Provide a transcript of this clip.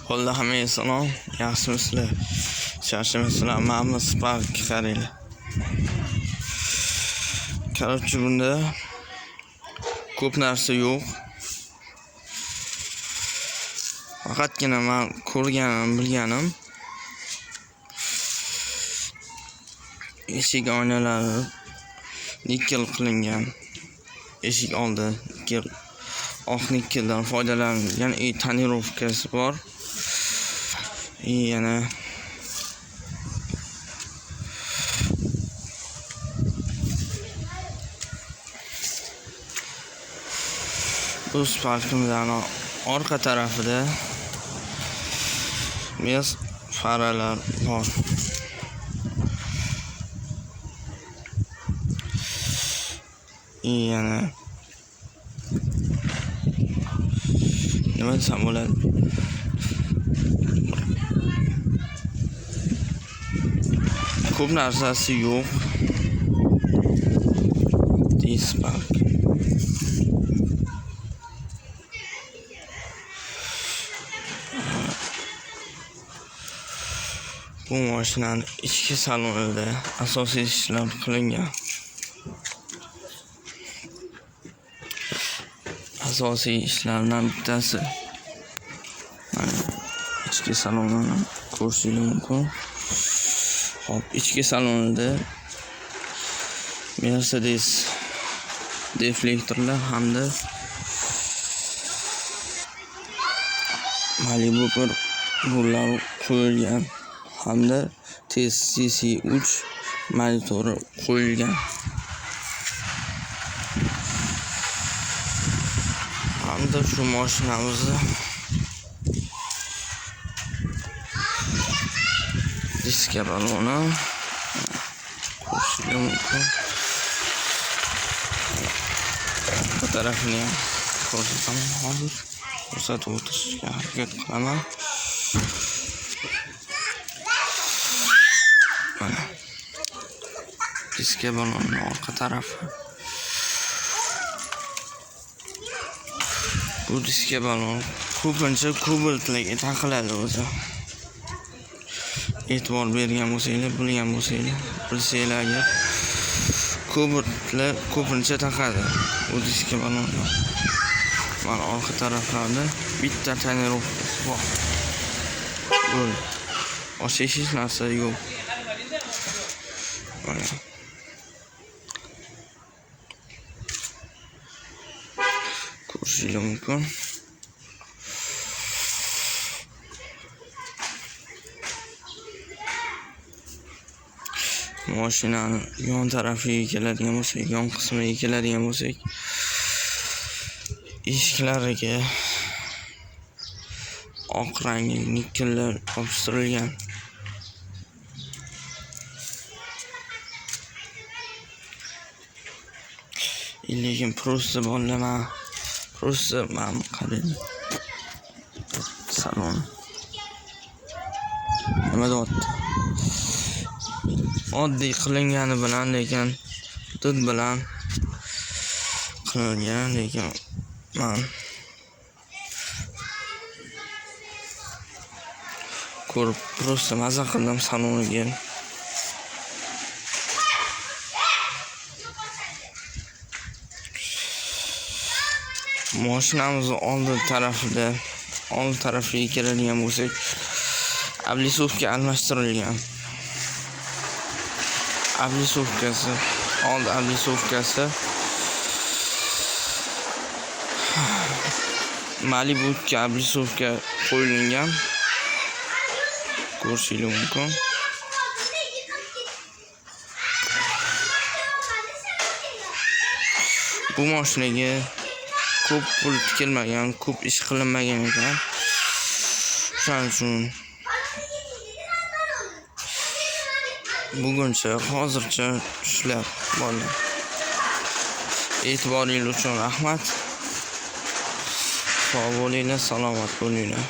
Bolalar, hammaga salom. Yaxshimisizlar? Charchamasizlar? Mana Spark qaranglar. Короче, bunda ko'p narsa yo'q. Faqatgina men ko'rganim, bilganim eshik oynalari nikel qilingan. Eshik oldi nikel, oq nikeldan foydalanilgan, tonirovkasi bor. Yana bu Spark'imizning orqa tarafida mes faralar bor. Yana nima desam bo'ladi? Ko'p narsasi yo'q. Spark. Bu mashinani ichki salonida asosiy ishlar qilingan. Asosiy ishlardan bittasi. Mana ichki salonini ko'rishingiz mumkin. Hop, ichki salonida Mercedes deflektorlar hamda Malibu bir rullar qo'yilgan hamda TCC3 monitori qo'yilgan. Hamda shu mashinamizni diska baloni ko'rishingiz mumkin. Bu tarafini ham ko'rsataman hozir. Ko'rsatib o'tishga harakat qilaman. Mana diska balonining orqa tarafi. Bu diska balon ko'pincha Cobaltlarga taqiladi o'zi. E'tibor bergan bo'lsanglar, bilgan bo'lsanglar, bilsanglar agar Cobaltlar ko'pincha taqadi bu diska balonni. Mana orqa taraflarida bitta tonirovkasi bor. Bo'ldi. Boshqa hech narsa yo'q. Mana. Ko'rishingiz mumkin. Mashinani yon tarafiga keladigan bo'lsak, yon qismiga keladigan bo'lsak, eshiklariga oq rangli nikellar yopishtirilgan. Lekin prosta bolalar, prosta mana qarang. Salon. Nima deyapti? Oddiy qilingani bilan, lekin did bilan qilingan, lekin man ko'rib prosta maza qildim saloniga. Mashinamizni oldi tarafida, old tarafiga keladigan bo'lsak, oblisovka almashtirilgan. Oblisovkasi, old oblisovkasi Malibu'ga oblisovka qo'yilgan. Ko'rishingiz mumkin. Bu mashinaga ko'p pul tikilmagan, ko'p ish qilinmagan ekan. Shuning uchun buguncha, hozircha shular bolalar. E'tiboringiz uchun rahmat. Sog' bo'linglar, salomat bo'linglar.